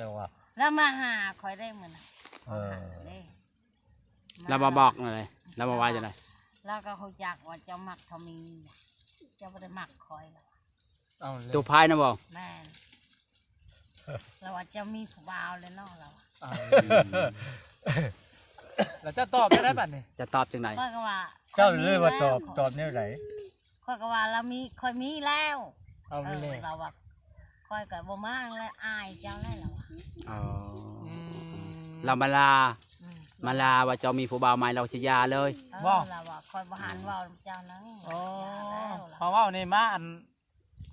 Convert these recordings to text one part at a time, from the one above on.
ລາວມາຫາຂ້ອຍໄດ້ມື້ນັ້ນ ເອີ ເດ້ ລາວມາບອກແນວໃດ? ລາວມາວ່າຈັ່ງໃດ? ລາວກໍຮູ້ຈັກວ່າເຈົ້າມັກເທົ່າມີ ເຈົ້າບໍ່ໄດ້ມັກຂ້ອຍ ລາວວ່າ. ເອົາແລ້ວ ຕູ້ພາຍນະບໍ່? ແມ່ນ ລາວວ່າເຈົ້າມີຜູ້ບ່າວແລ້ວເນາະ ລາວວ່າ. ເອົາແລ້ວ ແລ້ວເຈົ້າຕອບຈັ່ງໃດບັດນີ້? ເຈົ້າຕອບຈັ່ງໃດ? ຂ້ອຍກໍວ່າ ເຈົ້າເລີຍວ່າຕອບ ຂ້ອຍມີແລ້ວ ຕອບແນວໃດ? ຂ້ອຍກໍວ່າລາວມີ ຂ້ອຍມີແລ້ວ. ເອົາແລ້ວ ເອີ ລາວວ່າ ຂ້ອຍກໍບໍ່ມາແລ້ວ ອາຍເຈົ້າແລ້ວ ລາວວ່າ. ອໍ ອືມ ລາວມາລາ ອືມ ມາລາວ່າເຈົ້າມີຜູ້ບ່າວໃໝ່ ລາວຊິຢ່າເລີຍ ເອີ ບໍ່? ລາວວ່າ ຂ້ອຍບໍ່ຫັນເວົ້ານຳເຈົ້ານະ ອໍ ວ່າຢ່າແລ້ວ ລາວ ເພາະເວົ້ານີ້ມາອັນ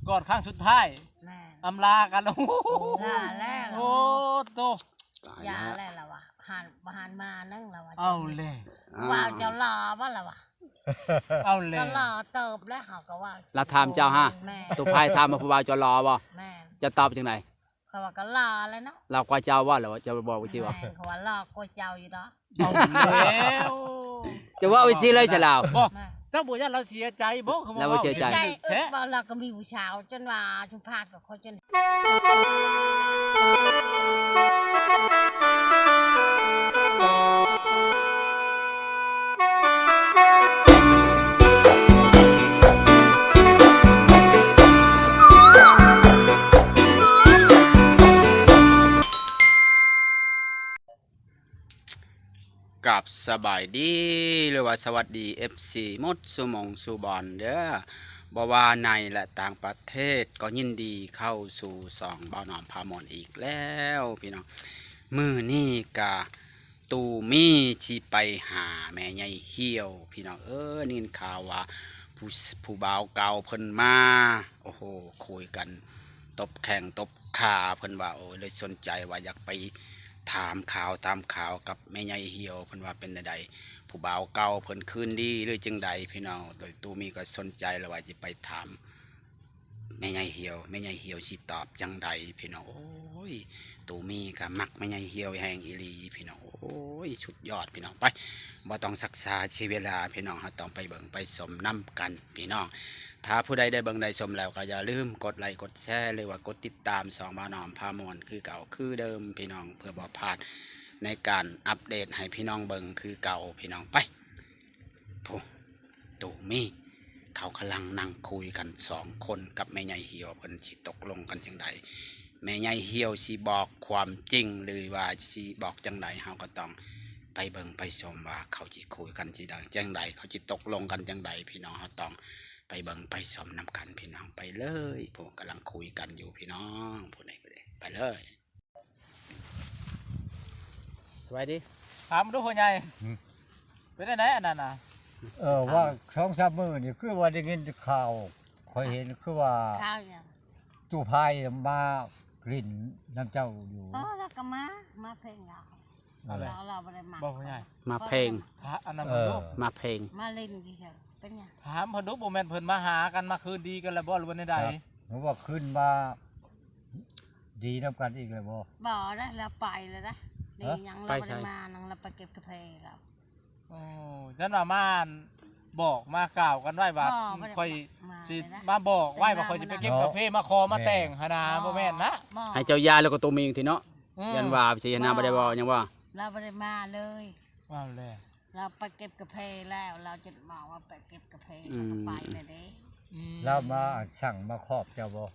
ກອດຄັ້ງສຸດທ້າຍ ແມ່ນ ອຳລາກັນ ລາແລ້ວ ໂອ້ໂຕ ຢ່າແລ້ວ ລາວວ່າ ຫັນ ບໍ່ຫັນມານຳ ລາວວ່າ. ເອົາແລ້ວ ຜູ້ບ່າວເຈົ້າຫຼໍ່ບໍ່ ລາວວ່າ. ເອົາແລ້ວ ກໍຫຼໍ່ເຕີບແລ້ວ ເຮົາກໍວ່າ ລາວຖາມເຈົ້າຫາ ແມ່ນ ຕູ້ພາຍຖາມວ່າຜູ້ບ່າວເຈົ້າຫຼໍ່ບໍ່? ແມ່ນ ເຈົ້າຕອບຈັ່ງໃດ? ຂ້ອຍວ່າກໍຫຼໍ່ແລ້ວເນາະ ຫຼໍ່ກວ່າເຈົ້າບໍ່? ລາວວ່າ ເຈົ້າບອກວ່າຊິວ່າ ແມ່ນ ເຂົາວ່າຫຼໍ່ກວ່າເຈົ້າຢູ່ດອກ. ເອົາແລ້ວ ຈະເວົ້າໄປຊີ້ເລີຍຊະລາວ. ບໍ່ ເຈົ້າບໍ່ຢ້ານລາວເສຍໃຈບໍ່? ເຂົາວ່າເສຍໃຈ ເສຍໃຈ ເອີ ລາວກໍມີຜູ້ສາວ ຈົນວ່າສຸພາດກໍຂໍຈົນ ກາບສະບາຍດີ ຫຼືວ່າສະຫວັດດີ ເອັຟຊີ ໝົດສູ່ໝ່ອງສູ່ບ່ອນເດີ ບໍ່ວ່າໃນ ແລະ ຕ່າງປະເທດ ກໍຍິນດີເຂົ້າສູ່ຊ່ອງບ່າວໜອມພາມ່ວນອີກແລ້ວພີ່ນ້ອງ. ມື້ນີ້ກະຕູມີຊິໄປຫາແມ່ໃຫຍ່ຫ່ຽວພີ່ນ້ອງເອີຍ ໄດ້ຍິນຂ່າວວ່າຜູ້ ຜູ້ບ່າວເກົ່າເພິ່ນມາ ໂອ້ໂຫ ຄຸຍກັນ ຕົບແຂ້ງຕົບຂາ ເພິ່ນວ່າ ໂອ້ ເລີຍສົນໃຈວ່າຢາກໄປຖາມຂ່າວ ຖາມຂ່າວກັບແມ່ໃຫຍ່ຫ່ຽວ ເພິ່ນວ່າເປັນແນວໃດ ຜູ້ບ່າວເກົ່າເພິ່ນຄືນດີຫຼືຈັ່ງໃດພີ່ນ້ອງ. ໂດຍຕູມີກໍສົນໃຈແລ້ວວ່າຊິໄປຖາມແມ່ໃຫຍ່ຫ່ຽວ ແມ່ໃຫຍ່ຫ່ຽວຊິຕອບຈັ່ງໃດພີ່ນ້ອງ. ໂອ້ຍ ຕູມີກໍມັກແມ່ໃຫຍ່ຫ່ຽວແຮງອີ່ຫຼີພີ່ນ້ອງ ໂອ້ຍ ສຸດຍອດພີ່ນ້ອງ. ໄປ ບໍ່ຕ້ອງຊັກຊ້າເສຍເວລາພີ່ນ້ອງ ເຮົາຕ້ອງໄປເບິ່ງໄປຊົມນຳກັນພີ່ນ້ອງ. ຖ້າຜູ້ໃດໄດ້ເບິ່ງໄດ້ຊົມແລ້ວ ກໍຢ່າລືມກົດໄລກົດແຊ ຫຼືວ່າກົດຕິດຕາມຊ່ອງບ່າວໜອມພາມ່ວນຄືເກົ່າຄືເດີມພີ່ນ້ອງ ເພື່ອບໍ່ພາດໃນການອັບເດດໃຫ້ພີ່ນ້ອງເບິ່ງຄືເກົ່າພີ່ນ້ອງ. ໄປ ຜູ້ ຕູມີ ເຂົາກຳລັງນັ່ງຄຸຍກັນສອງຄົນກັບແມ່ໃຫຍ່ຫ່ຽວ ເພິ່ນຊິຕົກລົງກັນຈັ່ງໃດ ແມ່ໃຫຍ່ຫ່ຽວຊິບອກຄວາມຈິງ ຫຼືວ່າຊິບອກຈັ່ງໃດ ເຮົາກໍຕ້ອງໄປເບິ່ງໄປຊົມວ່າເຂົາຊິຄຸຍກັນຊິຈັ່ງໃດ ເຂົາຊິຕົກລົງກັນຈັ່ງໃດພີ່ນ້ອງ. ເຮົາຕ້ອງໄປເບິ່ງໄປຊົມນຳກັນພີ່ນ້ອງ ໄປເລີຍ ພວກກຳລັງຄຸຍກັນຢູ່ພີ່ນ້ອງ ຜູ້ໃດກໍໄດ້ ໄປເລີຍ. ສະບາຍດີ ຖາມດູພໍ່ໃຫຍ່ ອືມ ເປັນຈັ່ງໃດອັນນັ້ນນະ? ເອີ ວ່າສອງສາມມື້ນີ້ຄືວ່າໄດ້ຍິນຂ່າວ ຂ້ອຍເຫັນຄືວ່າ ຂ່າວຫຍັງ? ຕູ້ພາຍມາຫຼິ້ນນຳເຈົ້າຢູ່ ເອີ ລາວກໍມາ ມາເພງລາວ ເອີ ລາວ ລາວບໍ່ໄດ້ມາ ບໍ່ພໍ່ໃຫຍ່ ມາເພງ ຖາມອັນນັ້ນ ເອີ ເບິ່ງດູ ມາເພງ ມາຫຼິ້ນຊື່ໆ ເປັນຫຍັງ? ຖາມເພິ່ນດູ ບໍ່ແມ່ນເພິ່ນມາຫາກັນ ມາຄືນດີກັນແລ້ວບໍ່ ຫຼືວ່າແນວໃດ? ຫຼືວ່າຄືນມາດີນຳກັນອີກແລ້ວບໍ່? ບໍ່ໄດ໋ ລາວໄປແລ້ວໄດ໋ ນີ້ຍັງ ລາວບໍ່ໄດ້ມານຳ ລາວໄປເກັບກາເຟລາວ. ໂອ້ ຈັ່ງວ່າມາບອກມາກ່າວກັນໄວ້ວ່າ ຂ້ອຍຊິມາບອກໄວ້ວ່າຂ້ອຍຊິໄປເກັບກາເຟມາຂໍມາແຕ່ງຫັ້ນນະ ບໍ່ແມ່ນນະ ໃຫ້ເຈົ້າຢ່າແລ້ວກໍຕົວເອງຕິເນາະ ຢ້ານວ່າຊິຫັ້ນນະ ບໍ່ໄດ້ເວົ້າຫຍັງບໍ່? ລາວບໍ່ໄດ້ມາເລີຍ ວ່າແລ້ວ ລາວໄປເກັບກາເຟແລ້ວ ລາວຈະເວົ້າວ່າໄປເກັບກາເຟ ອືມ ລາວກໍໄປແລ້ວເດ້ ອືມ ລາວມາສັ່ງມາຂອບເຈົ້າບໍ່?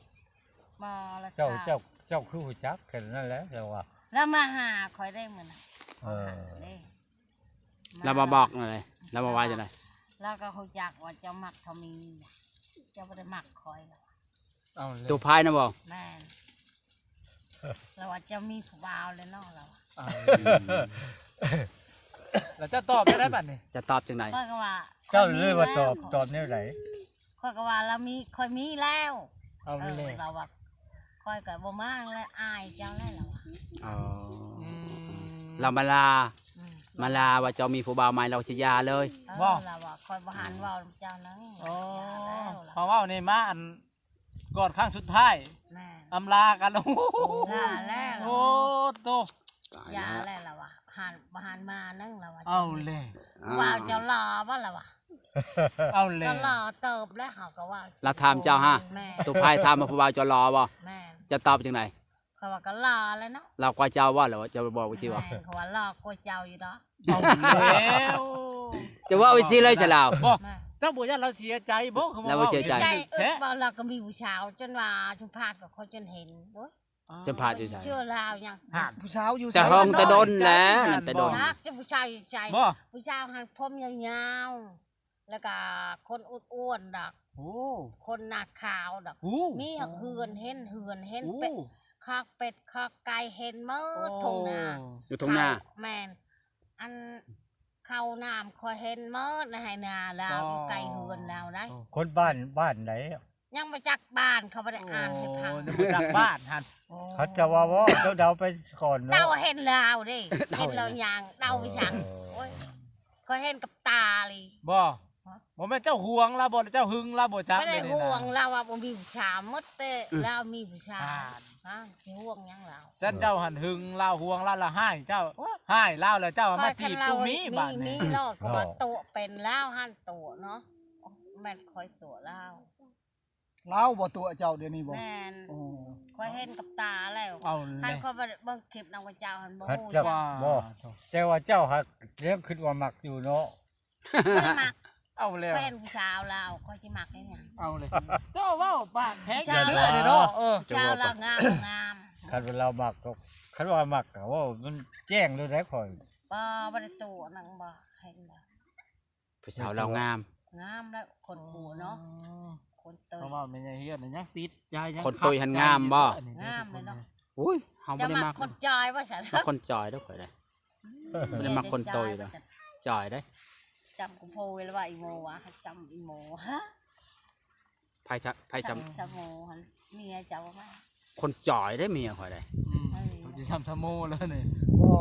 ບໍ່ລະ ເຈົ້າ ເຈົ້າ ເຈົ້າຄືຮູ້ຈັກ ແຄ່ນັ້ນແຫຼະ ລາວວ່າ ລາວມາຫາຂ້ອຍໄດ້ມື້ນັ້ນ ເອີ ເດ້ ລາວມາບອກແນວໃດ? ລາວມາວ່າຈັ່ງໃດ? ລາວກໍຮູ້ຈັກວ່າເຈົ້າມັກເທົ່າມີ ເຈົ້າບໍ່ໄດ້ມັກຂ້ອຍ ລາວວ່າ. ເອົາແລ້ວ ຕູ້ພາຍນະບໍ່? ແມ່ນ ລາວວ່າເຈົ້າມີຜູ້ບ່າວແລ້ວເນາະ ລາວວ່າ. ເອົາແລ້ວ ແລ້ວເຈົ້າຕອບຈັ່ງໃດບັດນີ້? ເຈົ້າຕອບຈັ່ງໃດ? ຂ້ອຍກໍວ່າ ເຈົ້າເລີຍວ່າຕອບ ຂ້ອຍມີແລ້ວ ຕອບແນວໃດ? ຂ້ອຍກໍວ່າລາວມີ ຂ້ອຍມີແລ້ວ ເອົາແລ້ວ ເອີ ລາວວ່າ ຂ້ອຍກໍບໍ່ມາແລ້ວ ອາຍເຈົ້າແລ້ວ ລາວວ່າ. ອໍ ອືມ ລາວມາລາ ອືມ ມາລາວ່າເຈົ້າມີຜູ້ບ່າວໃໝ່ ລາວຊິຢ່າເລີຍ ເອີ ບໍ່ ລາວວ່າ ຂ້ອຍບໍ່ຫັນເວົ້ານຳເຈົ້ານະ ອໍ ຢ່າແລ້ວ ລາວ ເພາະເວົ້ານີ້ມາອັນ ກອດຄັ້ງສຸດທ້າຍ ແມ່ນ ອຳລາກັນ ລາແລ້ວ ໂອ້ໂຕ ຢ່າແລ້ວ ລາວວ່າ ຫັນ ບໍ່ຫັນມານຳ ລາວວ່າ. ເອົາແລ້ວ ຜູ້ບ່າວເຈົ້າຫຼໍ່ບໍ່ ລາວວ່າ. ເອົາແລ້ວ ກໍຫຼໍ່ເຕີບແລ້ວ ເຮົາກໍວ່າ ລາວຖາມເຈົ້າຫາ ແມ່ນ ຕູ້ພາຍຖາມວ່າຜູ້ບ່າວເຈົ້າຫຼໍ່ບໍ່? ແມ່ນ ເຈົ້າຕອບຈັ່ງໃດ? ກໍວ່າກໍຫຼໍ່ແຫຼະເນາະ. ຫຼໍ່ກວ່າເຈົ້າບໍ່ ຫຼືວ່າເຈົ້າບໍ່ວ່າຊິວ່າ? ແມ່ນ ເຂົາວ່າຫຼໍ່ກວ່າເຈົ້າຢູ່ດອກ. ເອົາແລ້ວ ເຈົ້າເວົ້າອີ່ຊີ້ເລີຍຊະລາວ. ບໍ່ ແມ່ນ ເຈົ້າບໍ່ຢ້ານລາວເສຍໃຈບໍ່ ຄືວ່າ ລາວບໍ່ເສຍໃຈ ໃຈ ເອີ ເວົ້າລາວກໍມີຜູ້ສາວ ຈົນວ່າສຳພາດກໍຂ້ອຍຈົນເຫັນ. ໂອ້ຍ ສຳພາດຢູ່ໃສ? ເຊື່ອລາວຫຍັງ ຜູ້ສາວຢູ່ໃສ? ແຕ່ຫ້ອງແຕ່ດົນແຫຼະ ນັ້ນແຕ່ດົນ. ຈັກຜູ້ຊາຍຢູ່ໃສ? ບໍ່ ຜູ້ສາວຫັ້ນຜົມຍາວໆ ແລ້ວກະຄົນອ້ວນໆດອກ. ໂອ້ ຄົນໜ້າຂາວດອກ. ໂອ້ ມີເຮືອນເຫັນ ເຮືອນເຫັນ ໂອ້ ເປັດ ຄອກເປັດຄອກໄກ່ເຫັນໝົດ. ໂອ້ ທົ່ງນາ ຢູ່ທົ່ງນາ. ແມ່ນ ອັນເຂົ້ານ້ຳຂ້ອຍເຫັນໝົດໃນໄຮ່ນາລາວ ອໍ ຢູ່ໃກ້ເຮືອນລາວໄດ໋. ຄົນບ້ານ ບ້ານໃດ? ຍັງບໍ່ຈັກບ້ານ ເຂົາບໍ່ໄດ້ອ່ານໃຫ້ຟັງ. ໂອ້ ຍັງບໍ່ຈັກບ້ານຫັ້ນ. ໂອ້ ເຂົາເຈົ້າວ່າ ເວົ້າ ເຈົ້າເດົາໄປກ່ອນເນາະ. ເດົາເຫັນລາວເດ້ ເຫັນລາວຍ່າງ ເດົາໄປສັງ. ໂອ້ຍ ຂ້ອຍເຫັນກັບຕາເລີຍ. ບໍ່ ຮະ? ບໍ່ແມ່ນເຈົ້າຫວງລາວບໍ່ ເຈົ້າຫຶງລາວບໍ່ຈັກ. ບໍ່ໄດ້ຫວງລາວ ວ່າບໍ່ມີຜູ້ສາວ ໝົດແຕ່ ອືມ ລາວມີຜູ້ສາວ. ອ່າ ຮະ ຊິຫວງຫຍັງລາວ? ຊັ້ນເຈົ້າຫັ້ນຫຶງລາວ ຫວງລາວ ລະຮ້າຍເຈົ້າ. ໂອ້ຍ ຮ້າຍລາວ ແລ້ວເຈົ້າມາຈີບຕູ້ມີບາດນີ້. ມີໂລດ ເຂົາວ່າຕົວະເປັນລາວຫັ້ນຕົວະເນາະ. ແມ່ນຂ້ອຍຕົວະລາວ. ລາວບໍ່ຕົວະເຈົ້າດຽວນີ້ບໍ່? ແມ່ນ. ໂອ້ ຂ້ອຍເຫັນກັບຕາແລ້ວ. ເອົາແລ້ວ ຄັນຂ້ອຍບໍ່ໄດ້ເບິ່ງຄລິບນຳເຈົ້າຫັ້ນບໍ່ຮູ້ຈັກ. ບໍ່ ແຕ່ວ່າເຈົ້າຫາກຍັງຄິດວ່າມັກຢູ່ເນາະ. ບໍ່ໄດ້ມັກ. ເອົາແລ້ວ ຂ້ອຍເຫັນຜູ້ສາວລາວ ຂ້ອຍຊິມັກເຮັດຫຍັງ? ເອົາເລີຍ ເຈົ້າເວົ້າປາກແຂງເທື່ອເນາະ. ເອີ ຜູ້ສາວລາວງາມບໍ່ງາມ? ຄັນວ່າລາວມັກກໍ ຄັນວ່າມັກກໍເວົ້າມັນແຈ້ງໂລດໄດ໋ຂ້ອຍ. ບໍ່ ບໍ່ໄດ້ຕົວະນາງບໍ່ ເຫັນບໍ່? ຜູ້ສາວລາວງາມ ງາມແລ້ວ ຄົນຜູ້ເນາະ. ອືມ ຄົນໂຕຍ ເພາະວ່າແມ່ໃຫຍ່ຮຽນຍັງຕິດໃຈ ຍັງ ຄົນໂຕຍຫັ້ນງາມບໍ່? ງາມເລີຍເນາະ. ໂອ້ຍ ເຮົາບໍ່ໄດ້ມັກ ມັກຄົນຈ່ອຍວ່າຊັ້ນ. ມັກຄົນຈ່ອຍເດີຂ້ອຍເດ້. ອືມ ບໍ່ໄດ້ມັກຄົນໂຕຍເດີ ຈ່ອຍເດ້. ຈຳກຸໂພເວລາວ່າອີໂມວ່າ ຈຳອີໂມ. ໃຜຈະ ໃຜຈຳ ຈຳ ຈຳໂມຫັ້ນ ເມຍເຈົ້າວ່າ ຄົນຈ່ອຍເດ້ເມຍຂ້ອຍເດ້. ອືມ ເອີ ເຂົາຊິຈຳສະໂມແລ້ວນີ້. ບໍ່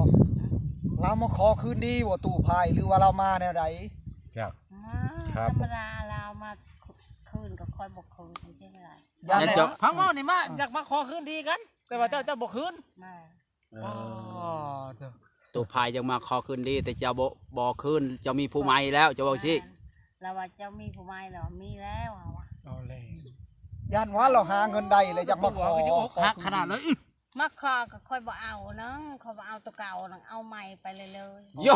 ລາວມາຂໍຄືນດີບໍ່ຕູ້ພາຍ ຫຼືວ່າລາວມາແນວໃດ? ຈັກ ມາທຳມະດາ ລາວມາຄືນກັບຂ້ອຍບໍ່ຄືນ ເຮັດຈັ່ງໃດ? ຢ້ານເຈົ້າ ຟັງເວົ້ານີ້ມາ ຢາກມາຂໍຄືນດີກັນ ແຕ່ວ່າເຈົ້າ ເຈົ້າບໍ່ຄືນ. ແມ່ນ. ອໍ ຕູ້ພາຍຍັງມາຂໍຄືນດີ ແຕ່ເຈົ້າບໍ່ ບໍ່ຄືນ ເຈົ້າມີຜູ້ໃໝ່ແລ້ວ ເຈົ້າເວົ້າຊີ້. ແມ່ນ ລາວວ່າເຈົ້າມີຜູ້ໃໝ່ແລ້ວ ມີແລ້ວ ເຮົາວ່າ. ເອົາແລ້ວ ຢ້ານວ່າລາວຫາເງິນໄດ້ແລ້ວຢາກມາຂໍ ຕົວະກໍຊິອົກຫັກຂະໜາດເລີຍ. ມາຂໍກໍຂ້ອຍບໍ່ເອົານະ ຂ້ອຍບໍ່ເອົາຕົວເກົ່ານະ ເອົາໃໝ່ໄປເລີຍໆ. ໂຢ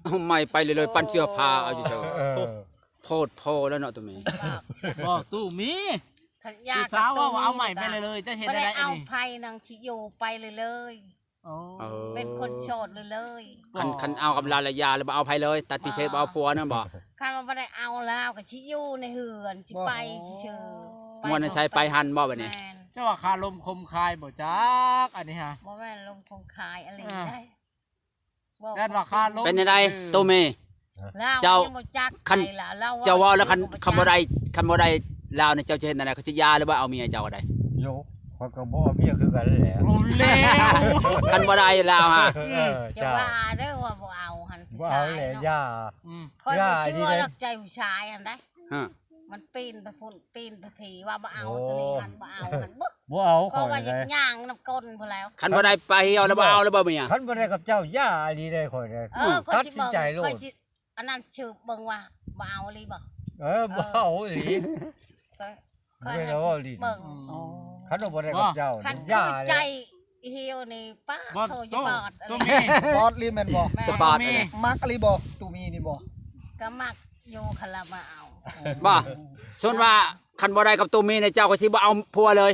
ເອົາໃໝ່ໄປເລີຍໆ ປັ່ນເສື້ອຜ້າເອົາຢູ່ເຊີ. ເອີ ໂພດໂພແລ້ວເນາະໂຕເມ. ບໍ່ຕູ້ມີ ຄັນຢາກ ສາວເວົ້າວ່າເອົາໃໝ່ໄປເລີຍໆ ຈະເຮັດໄດ້ໃດ? ບໍ່ໄດ້ເອົາໃຜນະ ຊິຢູ່ໄປເລີຍໆ. ອໍ ເອີ ເປັນຄົນໂສດເລີຍໆ. ຄັນ ຄັນເອົາກັບລາວລະຢ່າ ຫຼືບໍ່ເອົາໃຜເລີຍ ຕັດພິເສດ ບໍ່ ບໍ່ເອົາຜົວນັ້ນບໍ່? ຄັນວ່າບໍ່ໄດ້ເອົາລາວກໍຊິຢູ່ໃນເຮືອນ ຊິໄປຊື່ໆ. ມ່ວນໃນໃສໄປຫັ້ນບໍ່ບັດນີ້? ແມ່ນ. ເຈົ້າວ່າຄາລົມຄົມຄາຍບໍ່ຈັກ ອັນນີ້ຫາ? ບໍ່ແມ່ນລົມຄົມຄາຍ ອີ່ຫຼີໃດ໋. ຢ້ານວ່າຄາລົມ ເປັນຈັ່ງໃດໂຕເມ? ເຈົ້າ ຄັນເຈົ້າເວົ້າແລ້ວ ຄັນ ຄັນບໍ່ໄດ້ ຄັນບໍ່ໄດ້ລາວນີ້ ເຈົ້າຈະເຮັດແນວໃດ? ເຂົາຈະຢ່າ ຫຼືວ່າເອົາເມຍເຈົ້າກໍໄດ້? ໂຍ ຂ້ອຍກໍບໍ່ເອົາເມຍຄືກັນແຫຼະ. ເອົາແລ້ວ ຄັນບໍ່ໄດ້ລາວຫາ. ເອີ ເຈົ້າ ເຈົ້າວ່າເດີວ່າບໍ່ເອົາຫັ້ນ ຜູ້ຊາຍເນາະ. ຢ່າ ອືມ ຂ້ອຍບໍ່ເຊື່ອດອກໃຈຜູ້ຊາຍຫັ້ນໃດ໋. ຮະ ມັນປີນໄປພຸ້ນ ປີນໄປພີ້ ວ່າບໍ່ເອົາ ໂອ້ ໂຕນີ້ຫັ້ນ ບໍ່ເອົາຫັ້ນ. ບໍ່ ບໍ່ເອົາ ເພາະວ່າຢາກຍ່າງນຳກົ້ນພຸ້ນແລ້ວ. ຄັນບໍ່ໄດ້ໄປເອົາແລ້ວ ບໍ່ເອົາແລ້ວບໍ່ເມຍ? ຄັນບໍ່ໄດ້ກັບເຈົ້າ ຢ່າອີ່ຫຼີເດ້ຂ້ອຍເດ້. ເອີ ຂ້ອຍຊິເບິ່ງ ຂ້ອຍຊິ ອັນນັ້ນສືບເບິ່ງວ່າບໍ່ເອົາອີ່ຫຼີບໍ່? ເອີ ບໍ່ເອົາອີ່ຫຼີ. ຂ້ອຍ ຂ້ອຍຊິເບິ່ງ. ອືມ ຄັນວ່າບໍ່ໄດ້ກັບເຈົ້າ ຢ່າເລີຍ. ຄັນຄືໃຈ ອີ່ຫິວນີ້ ປາດໂທ ຊິປອດ ໂຕເມ ປອດລີແມ່ນບໍ່? ແມ່ນ ສະປອດ ໂຕເມ ມັກອີ່ຫຼີບໍ່ ຕູມີນີ້ບໍ່? ກໍມັກຢູ່ ຄັນລາວມາເອົາ. ບໍ່ ສ່ວນວ່າຄັນບໍ່ໄດ້ກັບຕູມີນີ້ ເຈົ້າກໍຊິບໍ່ເອົາຜົວເລີຍ?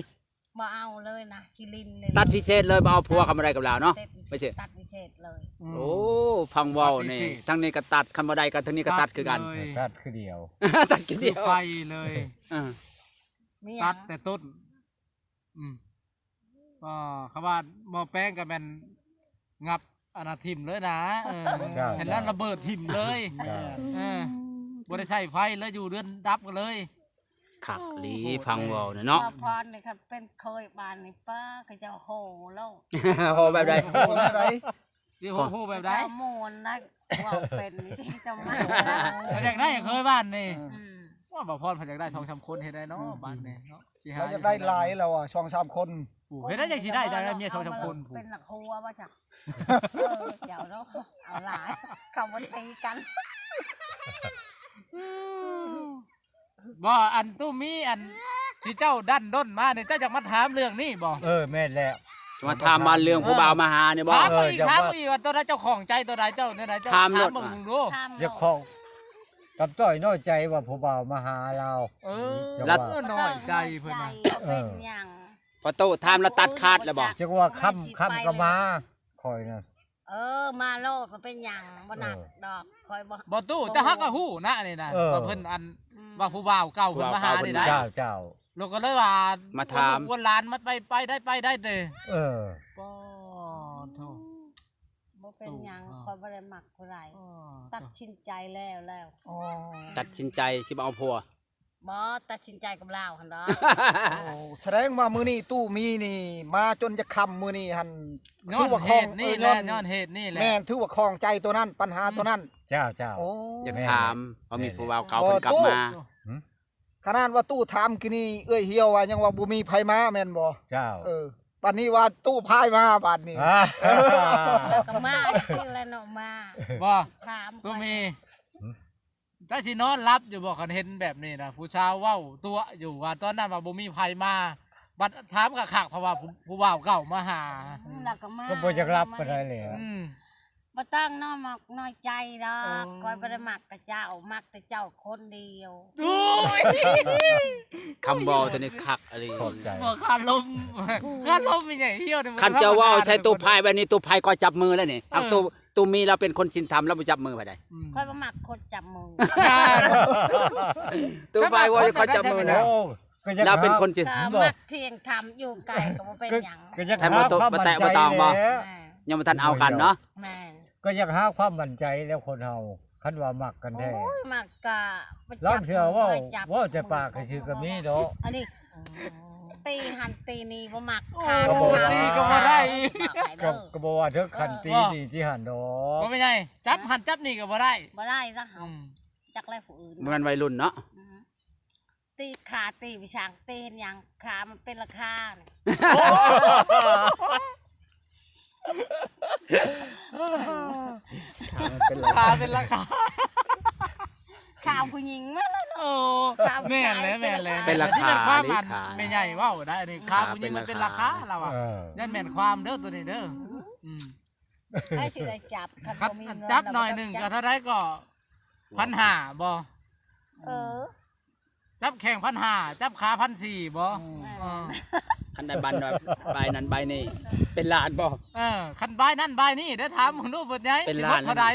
ບໍ່ເອົາເລີຍນະ ຊິຫຼິ້ນເລີຍ ຕັດພິເສດເລີຍ ບໍ່ເອົາຜົວ ຄັນບໍ່ໄດ້ກັບລາວເນາະ. ຕັດພິເສດ ຕັດພິເສດເລີຍ. ອືມ ໂອ້ ຟັງເວົ້ານີ້ ຕັດພິເສດ ທາງນີ້ກໍຕັດ ຄັນບໍ່ໄດ້ກໍທາງນີ້ກໍຕັດຄືກັນ. ຕັດເລີຍ ຕັດຄືດຽວ ຕັດຄືດຽວ ໄປເລີຍ. ເອີ ຕັດແຕ່ຕົ້ນ. ອືມ ກໍຄຳວ່າໝໍ້ແປ້ງກໍແມ່ນງັບອັນນັ້ນຖິ້ມເລີຍນະ. ເອີ ເຈົ້າ ເຫັນແລ້ວລະເບີດຖິ້ມເລີຍ. ເຈົ້າ ເອີ ບໍ່ໄດ້ໃຊ້ໄຟເລີຍ ຢູ່ເຮືອນດັບກັນເລີຍ. ຄັກອີ່ຫຼີ ໂອ້ໂຫ ຟັງເວົ້ານະເນາະ. ສາວພອນນີ້ຄັນເປັນເຂີຍບ້ານນີ້ ປ້າ ເຂົາເຈົ້າໂຫໂລດ. ໂຫແບບໃດ? ໂຫແບບໃດ? ຊິໂຫ ໂຫແບບໃດ? ເຈົ້າມ່ວນນະ ເວົ້າເປັນນີ້ ເຈົ້າມາ ເພິ່ນຢາກໄດ້ເຂີຍບ້ານນີ້. ອືມ ວ່າບ່າວພອນເພິ່ນຢາກໄດ້ສອງສາມຄົນ ເຮັດໄດ້ເນາະ ອືມ ບ້ານນີ້ເນາະ. ຊິຫາ ລາວຢາກໄດ້ຫຼາຍແລ້ວວ່າ ສອງສາມຄົນ. ໂອ້ ເຮັດໄດ້ຈັ່ງຊິໄດ້ ໄດ້ເມຍສອງສາມຄົນ. ເປັນຫຼັກຫົວວ່າຊັ້ນ. ເອີ ເຈົ້າເນາະ ເອົາຫຼາຍ ເຂົາບໍ່ຕີກັນ. ບໍ່ ອັນຕູ້ມີ ອັນທີ່ເຈົ້າດັນດ້ນມານີ້ ເຈົ້າຢາກມາຖາມເລື່ອງນີ້ບໍ່? ເອີ ແມ່ນແລ້ວ. ມາຖາມວ່າເລື່ອງຜູ້ບ່າວມາຫານີ້ບໍ່? ຖາມເຂົາອີກ ເອີ ຖາມເຂົາອີກວ່າຕົວໃດເຈົ້າຂອງໃຈຕົວໃດເຈົ້າແນວໃດ ເຈົ້າຖາມເບິ່ງດູ. ຢາກຂອງ ກັບຕ້ອຍນ້ອຍໃຈວ່າຜູ້ບ່າວມາຫາລາວ. ເອີ ນ້ອຍໃຈເພິ່ນວ່າ ເປັນຫຍັງ ພໍ່ຕູ້ຖາມລະຕັດຂາດແລ້ວບໍ່? ຈັກວ່າຄ່ຳ ຄ່ຳກໍມາ ຂ້ອຍນັ້ນ ເອີ ມາໂລດ ບໍ່ເປັນຫຍັງ ບໍ່ໜັກດອກ ຂ້ອຍບໍ່ ບໍ່ຕູ້ ເຈົ້າຫາກະຮູ້ນະນີ້ນະ ເອີ ວ່າເພິ່ນອັນ ອືມ ວ່າຜູ້ບ່າວເກົ່າເພິ່ນມາຫານີ້ນະ ເຈົ້າ ເຈົ້າ ແລ້ວກໍເລີຍວ່າມາຖາມ ລູກຫຼານມາໄປ ໄປໄດ້ ໄປໄດ້ເດ້ ເອີ ປາໂທ ບໍ່ເປັນຫຍັງ ຕູ້ ຂ້ອຍບໍ່ໄດ້ມັກຜູ້ໃດ ອໍ ຕັດສິນໃຈແລ້ວ ແລ້ວ ອໍ ຕັດສິນໃຈຊິບໍ່ເອົາຜົວ? ບໍ່ ຕັດສິນໃຈກັບລາວຫັ້ນດອກ. ໂອ້ ສະແດງວ່າມື້ນີ້ຕູ້ມີນີ້ມາຈົນຈະຄ່ຳມື້ນີ້ຫັ້ນ ຍ້ອນ ຖືວ່າ ເຫດນີ້ແຫຼະ ເອີ ຍ້ອນ ຍ້ອນເຫດນີ້ແຫຼະ ແມ່ນ ຖືວ່າຂ້ອງໃຈຕົວນັ້ນ ປັນຫາ ອືມ ຕົວນັ້ນ ເຈົ້າ ເຈົ້າ ໂອ້ ຢາກຖາມ ແມ່ນ ເພາະມີຜູ້ບ່າວເກົ່າເພິ່ນກັບມາ ຫືມ ຂະໜາດວ່າຕູ້ຖາມກີ້ນີ້ ເອື້ອຍຫ່ຽວວ່າຍັງວ່າບໍ່ມີໃຜມາແມ່ນບໍ່? ເຈົ້າ ເອີ ບັດນີ້ວ່າຕູ້ພາຍມາບັດນີ້ ອ່າ ແລ້ວກໍມາ ຄືແລ້ວເນາະ ມາ ບໍ່ ຖາມຕູ້ມີ ຫືມ ເຈົ້າຊິນອນຫຼັບຢູ່ບໍ່ ຄັນເຫັນແບບນີ້ນະ? ຜູ້ສາວເວົ້າຕົວະຢູ່ວ່າຕອນນັ້ນວ່າບໍ່ມີໃຜມາ ບັດຖາມຄັກໆ ເພາະວ່າຜູ້ ຜູ້ບ່າວເກົ່າມາຫາ ອືມ ແລ້ວກໍມາ ກໍບໍ່ຢາກຫຼັບປານໃດແຫຼະ ອືມ ບໍ່ຕ້ອງນ້ອຍມອກນ້ອຍໃຈດອກ ເອີ ຂ້ອຍບໍ່ໄດ້ມັກກັບເຈົ້າ ມັກແຕ່ເຈົ້າຄົນດຽວ. ໂອ້ຍ ຄຳເວົ້າຕົວນີ້ຄັກອີ່ຫຼີ ຂອບໃຈ ບໍ່ຄາລົມ ຄາລົມແມ່ໃຫຍ່ຫ່ຽວນີ້ ຄັນເຈົ້າເວົ້າໃສ່ຕູ້ພາຍແບບນີ້ ຕູ້ພາຍກໍຈັບມືແລ້ວນີ້ ເອີ ເອົາຕູ້ ຕູ້ມີລາວເປັນຄົນສິນທຳ ລາວບໍ່ຈັບມືໃຜໃດ ອືມ ຂ້ອຍບໍ່ມັກຄົນຈັບມື ຕູ້ພາຍເວົ້າຄົນຈັບມືນະ ໂອ້ ກໍຢາກ ລາວເປັນຄົນສິນ ກໍມັກທ່ຽງທຳ ຢູ່ໄກກໍບໍ່ເປັນຫຍັງ ກໍຢາກ ແຕ່ບໍ່ຕອງ ແມ່ນ ຍັງບໍ່ທັນເອົາກັນເນາະ ແມ່ນ ກໍຢາກຫາຄວາມໝັ້ນໃຈແລ້ວຄົນເຮົາ ຄັນວ່າມັກກັນແທ້ ໂອ້ຍ ມັກກະ ລາງເທື່ອເວົ້າ ເວົ້າແຕ່ປາກຊື່ໆ ກໍມີເນາະ ອັນນີ້ ຕີຫັ້ນຕີນີ້ບໍ່ມັກ ໂອ້ ຂ້າ ຕີກໍບໍ່ໄດ້ ກໍ ກໍບໍ່ວ່າເຖິງຂັ້ນຕີນີ້ ເອີ ຕິຫັ້ນດອກ ບໍ່ແມ່ນໃຫຍ່ ຈັບຫັ້ນຈັບນີ້ກໍບໍ່ໄດ້ ບໍ່ໄດ້ຊະ ອືມ ຈັກແລ້ວຜູ້ອື່ນ ບໍ່ແມ່ນໄວລຸ້ນເນາະ ອືມ ຕີຂາ ຕີໄປຊ່າງ ຕີເຮັດຫຍັງ ຂາມັນເປັນລາຄານີ້ ໂອ້ ຂາມັນເປັນລາຄາ ຂາເປັນລາຄາ ຂາຜູ້ຍິງມາແລ້ວເນາະ ໂອ້ ຂາຜູ້ຊາຍ ແມ່ນແຫຼະ ແມ່ນແຫຼະ ເປັນລາຄາ ອັນນີ້ແມ່ນຄວາມ ອັນ ແມ່ໃຫຍ່ເວົ້າໄດ໋ ອັນນີ້ຂາຜູ້ຍິງມັນເປັນລາຄາ ລາວວ່າ ເອີ ຢ້ານແມ່ນຄວາມເດີ ໂຕນີ້ເດີ ອືມ ໃຜຊິໄດ້ຈັບ ຄັນບໍ່ມີເງິນ ຈັບໜ້ອຍໜຶ່ງກໍເທົ່າໃດກໍ ພັນຫ້າບໍ່? ເອີ ຈັບແຂ້ງພັນຫ້າ ຈັບຂາພັນສີ່ບໍ່? ອືມ ເອີ ຄັນໄດ້ບັນວ່າບາຍນັ້ນບາຍນີ້ ເປັນລ້ານບໍ່? ເອີ ຄັນບາຍນັ້ນບາຍນີ້ ເດີຖາມເບິ່ງດູ ເບິດໃຫຍ່ ເປັນລ້ານ ຊິເບິດເທົ່າໃດ?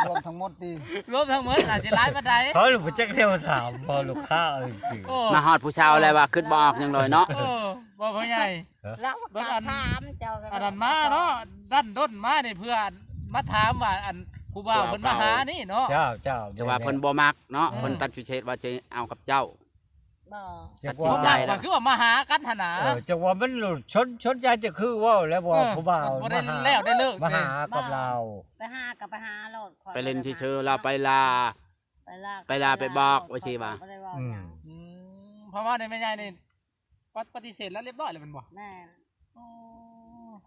ລວມທັງໝົດຕິ? ລວມທັງໝົດອາດຊິຫຼາຍປານໃດ? ເຮົາບໍ່ຈັກແນວຖາມ ເພາະລູກຄ້າເອົາຊື່ ໂອ້ ມາຮອດຜູ້ສາວແລ້ວວ່າຄິດບໍ່ອອກຫຍັງເລີຍເນາະ ເອີ ບໍ່ ພໍ່ໃຫຍ່ ລາວກໍຖາມເຈົ້າ ອັນນັ້ນມາເນາະ ດັນດົນມານີ້ເພື່ອມາຖາມວ່າ ອັນ ຜູ້ບ່າວເພິ່ນມາຫານີ້ເນາະ ເຈົ້າ ເຈົ້າ ແຕ່ວ່າເພິ່ນບໍ່ມັກເນາະ ເອີ ເພິ່ນຕັດສິນໃຈວ່າຈະເອົາກັບເຈົ້າ ບໍ່ ຕັດສິນໃຈແລ້ວ ຄືວ່າມາຫາກັນຫັ້ນນະ ເອີ ຈັກວ່າມັນຊົນ ຊົນໃຈ ຈະຄືເວົ້າແລ້ວວ່າ ເອີ ຜູ້ບ່າວມາຫາ ບໍ່ໄດ້ແລ້ວໄດ້ເລີກ ມາຫາກັບລາວ ໄປຫາກໍໄປຫາໂລດ ຂ້ອຍ ໄປຫຼິ້ນຊື່ໆ ລາວໄປລາ ໄປລາ ໄປລາໄປບອກວ່າຊີ້ວ່າ ບໍ່ໄດ້ເວົ້າຫຍັງ ອືມ ອືມ ເພາະວ່າໃນແມ່ໃຫຍ່ນີ້ ປະ ປະຕິເສດລາວລຽບຮ້ອຍແລ້ວແມ່ນບໍ່? ແມ່ນ ໂອ້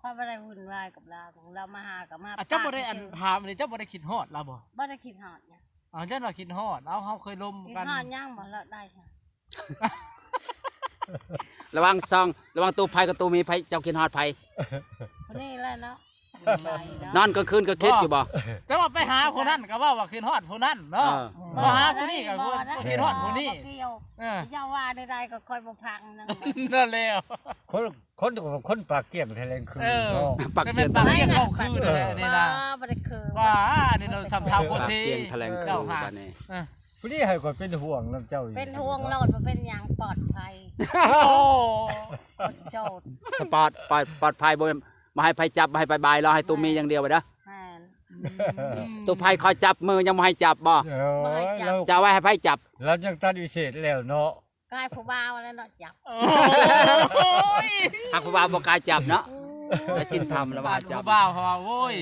ຂ້ອຍບໍ່ໄດ້ວຸ້ນວາຍກັບລາວ ລາວມາຫາກໍມາ ອາ ເຈົ້າບໍ່ໄດ້ອັນຖາມນີ້ ເຈົ້າບໍ່ໄດ້ຄິດຮອດລາວບໍ່? ບໍ່ໄດ້ຄິດຮອດຫຍັງ ເອົາ ຢ້ານວ່າຄິດຮອດ ເອົາ ເຮົາເຄີຍລົມກັນ ຄິດຮອດຫຍັງບໍ່? ລາວໄດ້ຫຍັງ? ລະຫວ່າງສອງ ລະຫວ່າງຕູ້ໄພກັບຕູ້ມີ ໃຜ ເຈົ້າຄິດຮອດໃຜ? ຜູ້ນີ້ແຫຼະເນາະ ນອນກາງຄືນກໍຄິດຢູ່ບໍ່? ແຕ່ວ່າໄປຫາຜູ້ນັ້ນກໍເວົ້າວ່າຄິດຮອດຜູ້ນັ້ນເນາະ ເອີ ມາຫາຜູ້ນີ້ກໍຄິດຮອດຜູ້ນີ້ ບໍ່ກ່ຽວ ເອີ ເຈົ້າວ່າໃດໆກໍຂ້ອຍບໍ່ຟັງນຳ ນັ້ນແຫຼະ ຄົນ ຄົນ ຄົນປາກກ້ຽງແຖລງຄື ເອີ ເນາະ ປາກກ້ຽງ ປາກກ້ຽງເວົ້າຄືແທ້ນີ້ນະ ບໍ່ ບໍ່ໄດ້ຄື ວ່າອັນນີ້ເນາະ ສຳເທົາໂຄເຊ ປາກກ້ຽງແຖລງຄື ເຈົ້າຫາ ບັດນີ້ ເອີ ຜູ້ນີ້ໃຫ້ຂ້ອຍເປັນຫ່ວງນຳເຈົ້າ ເປັນຫ່ວງໂລດ ບໍ່ເປັນຫຍັງ ປອດໄພ ໂອ້ ຄົນໂສດ ສະປອດ ປອດ ປອດໄພ ບໍ່ ບໍ່ໃຫ້ໃຜຈັບ ບໍ່ໃຫ້ໃຜບາຍ ລອໃຫ້ຕູ້ມີຢ່າງດຽວເດີ ແມ່ນ ອືມ ຕູ້ໄພຂໍຈັບມືຍັງບໍ່ໃຫ້ຈັບບໍ່? ເອີ ບໍ່ໃຫ້ຈັບ ເຈົ້າວ່າໃຫ້ໃຜຈັບ? ລາວຍັງຕັດວິເສດແລ້ວເນາະ ກໍໃຫ້ຜູ້ບ່າວແລ້ວເນາະຈັບ ໂອ້ຍ ຫາກຜູ້ບ່າວບໍ່ກ້າຈັບເນາະ ອືມ ແລະສິນທຳລະວ່າຈັບ ຜູ້ບ່າວເພາະວ່າ ໂອ້ຍ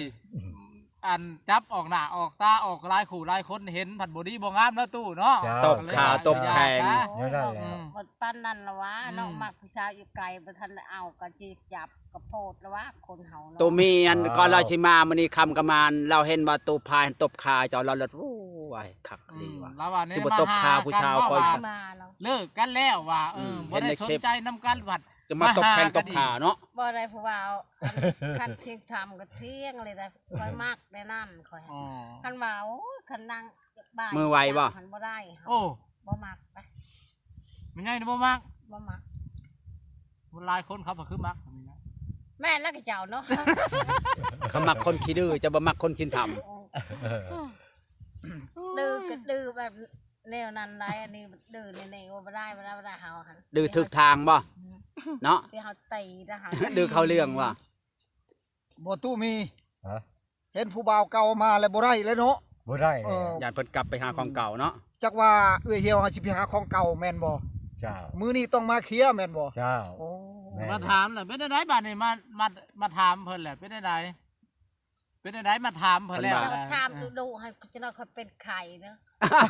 ອັນຈັບອອກໜ້າອອກຕາ ອອກຫຼາຍຄູ່ຫຼາຍຄົນເຫັນ ພັດບໍ່ດີບໍ່ງາມເນາະຕູ້ເນາະ ເຈົ້າ ຕົບຂາຕົບແຂ້ງ ແນວນັ້ນແຫຼະ ອືມ ປານນັ້ນລະວ່າເນາະ ອືມ ມັກຜູ້ສາວຢູ່ໄກ ບໍ່ທັນໄດ້ເອົາກໍຊິຈັບ ກໍໂພດລະວ່າຄົນເຮົາເນາະ ໂຕມີອັນ ອ້າວ ກ່ອນລາວຊິມາມື້ນີ້ຄ່ຳກໍມາ ລາວເຫັນວ່າຕູ້ພາຍຕົບຂາເຈົ້າ ລາວເລີດ ໂອ້ຍ ຄັກອີ່ຫຼີວ່າ ອືມ ລາວວ່າ ຊິບໍ່ຕົບຂາຜູ້ສາວຂ້ອຍ ມາເນາະ ເລີກກັນແລ້ວວ່າ ເອີ ອືມ ບໍ່ໄດ້ສົນໃຈນຳກັນ ພັດ ຈະມາຕົບແຂ້ງຕົບຂາເນາະ. ບໍ່ໄດ້ຜູ້ບ່າວ ຄັນ ຄັນຊິຖາມກໍຖຽງເລີຍໄດ໋. ຂ້ອຍມັກແນວນັ້ນຂ້ອຍ. ອໍ ຄັນວ່າ ໂອ້ຍ ຄັນນາງຢາກບາຍ ມືໄວບໍ່? ຄັນບໍ່ໄດ້. ໂອ້ ບໍ່ມັກໄດ໋. ແມ່ໃຫຍ່ນີ້ບໍ່ມັກ? ບໍ່ມັກ. ຄົນຫຼາຍຄົນເຂົາກໍຄືມັກ. ແມ່ນແລ້ວ ຂະເຈົ້າເນາະ ເຂົາມັກຄົນຂີ້ດື້ ເຈົ້າບໍ່ມັກຄົນສິນທຳ. ໂອ້ ດື້ກໍດື້ແບບແນວນັ້ນໄດ໋. ອັນນີ້ດື້ນີ້ໆ ໂອ້ ບໍ່ໄດ້ ບໍ່ໄດ້ ບໍ່ໄດ້ ເຮົາຫັ້ນ. ດື້ຖືກທາງບໍ່? ເນາະ ທີ່ເຮົາຕີນະ ດື້ເຂົ້າເລື່ອງບໍ່? ບໍ່ຕູ້ມີ ຮະ? ເຫັນຜູ້ບ່າວເກົ່າມາແລ້ວບໍ່ໄດ້ແລ້ວເນາະ. ບໍ່ໄດ້ ເອີ ແລ້ວ ຢ້ານເພິ່ນກັບໄປຫາຂອງເກົ່າເນາະ. ຈັກວ່າເອື້ອຍຫ່ຽວເຮົາຊິໄປຫາຂອງເກົ່າແມ່ນບໍ່? ເຈົ້າ. ມື້ນີ້ຕ້ອງມາເຄຍແມ່ນບໍ່? ເຈົ້າ. ໂອ້ ແມ່ນ. ມາຖາມແລ້ວເປັນແນວໃດບາດນີ້? ມາ ມາ ມາຖາມເພິ່ນແລ້ວເປັນແນວໃດ? ເປັນແນວໃດ? ມາຖາມເພິ່ນແລ້ວ. ເຈົ້າຖາມດຸໆ ໃຫ້ ຈັກໜ້ອຍຂ້ອຍເປັນໄຂ້ເດີ.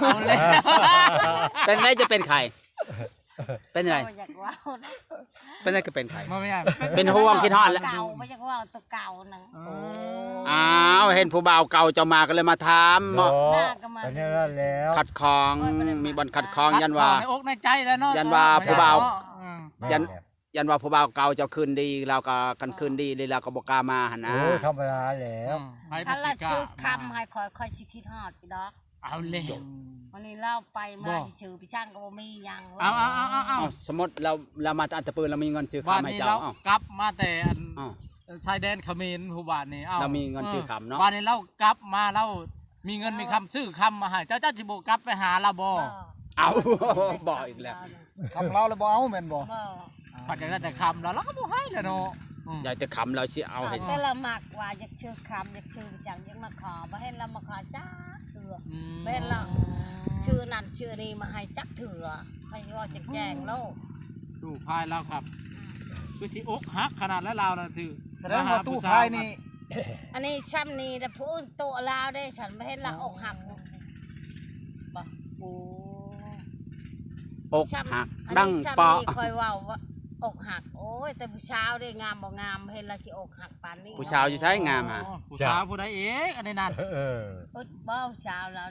ເອົາແລ້ວ ເປັນໃດຈະເປັນໄຂ້? ເປັນໃດ? ບໍ່ຢາກເວົ້ານະ. ເປັນໃດກໍເປັນໄຂ້? ບໍ່ແມ່ນຫຍັງ ເປັນຫ່ວງຄິດຮອດແຫຼະ. ເກົ່າ ບໍ່ຢາກເວົ້າຕົວເກົ່ານະ. ອໍ ອ້າວ ເຫັນຜູ້ບ່າວເກົ່າເຈົ້າມາກໍເລີຍມາຖາມເນາະ. ເນາະ ກໍມາ ເປັນແນວນັ້ນແລ້ວ. ຂັດຂອງ ຂ້ອຍບໍ່ໄດ້ ມີບ່ອນຂັດຂອງ ຢ້ານວ່າ ໃນອົກໃນໃຈແລ້ວເນາະ. ຢ້ານວ່າຜູ້ບ່າວ ອືມ ຢ້ານ ແມ່ນແຫຼະ. ຢ້ານວ່າຜູ້ບ່າວເກົ່າເຈົ້າຄືນດີ ລາວກໍ ຄັນຄືນດີແລ້ວກໍບໍ່ກ້າມາຫັ້ນນະ. ໂອ້ຍ ທຳມະດາແລ້ວ. ອືມ ໃຜ ຄັນລາວຊື້ຄຳໃຫ້ຂ້ອຍ ຂ້ອຍຊິຄິດຮອດຢູ່ດອກ. ເອົາແລ້ວ ອືມ ວັນນີ້ລາວໄປມາ ບໍ່ ຊິຊື້ໄປຊ່າງກໍບໍ່ມີຫຍັງ. ເອົາ ເອົາ ເອົາ ເອົາ ເອົາ ສົມມຸດລາວ ລາວມາແຕ່ອັນຕະປື ລາວມີເງິນຊື້ຄຳໃຫ້ເຈົ້າ. ບາດນີ້ລາວ ເອົ້າ ກັບມາແຕ່ອັນ ເອົ້າ ຊາຍແດນຂະເໝນພຸ້ນບາດນີ້. ເອົ້າ ລາວມີເງິນຊື້ຄຳເນາະ. ເອີ ບາດນີ້ລາວກັບມາ ລາວມີເງິນ ເອີ ມີຄຳຊື້ຄຳມາໃຫ້ເຈົ້າ. ເຈົ້າຊິບໍ່ກັບໄປຫາລາວບໍ່? ບໍ່. ເອົ້າ ບໍ່ອີກແລ້ວ. ຄຳລາວລະບໍ່ເອົາແມ່ນບໍ່? ບໍ່. ພັດຢາກໄດ້ແຕ່ຄຳລາວ ລາວກໍບໍ່ໃຫ້ແຫຼະເນາະ. ອືມ ຢາກແຕ່ຄຳລາວຊິເອົາໃຫ້. ແຕ່ລາວມັກວ່າຢາກຊື້ຄຳ ຢາກຊື້ຫຍັງ ຢາກມາຂໍ ບໍ່ເຫັນລາວມາຂໍຈັກເທື່ອ. ອືມ ບໍ່ເຫັນລາວຊື້ນັ້ນຊື້ນີ້ມາໃຫ້ຈັກເທື່ອ. ໃຜຊິເວົ້າແຈ້ງໆໂລດ. ດູພາຍລາວຄັບ ອືມ ຄືຊິອົກຫັກຂະໜາດແລ້ວລາວນະ. ຖື ສະແດງວ່າຕູ້ພາຍນີ້ ອັນນີ້ຊ່ຳນີ້ແຕ່ຜູ້ອື່ນໂຕະລາວເດ້. ສັນບໍ່ເຫັນລາວອົກຫັກບໍ່? ໂອ້ ອົກຫັກ ອັນນີ້ ດັງເປາະ ຊ່ຳນີ້ຂ້ອຍເວົ້າວ່າອົກຫັກ. ໂອ້ຍ ແຕ່ຜູ້ສາວເດ້ ງາມບໍ່ງາມ ເຫັນລາວຊິອົກຫັກປານນີ້. ຜູ້ສາວຢູ່ໃສງາມຫະ? ອໍ ຜູ້ສາວຜູ້ໃດອີກອັນນີ້ນັ້ນ? ເອີ ໂອ້ຍ ບໍ່ ຜູ້ສາວລາວ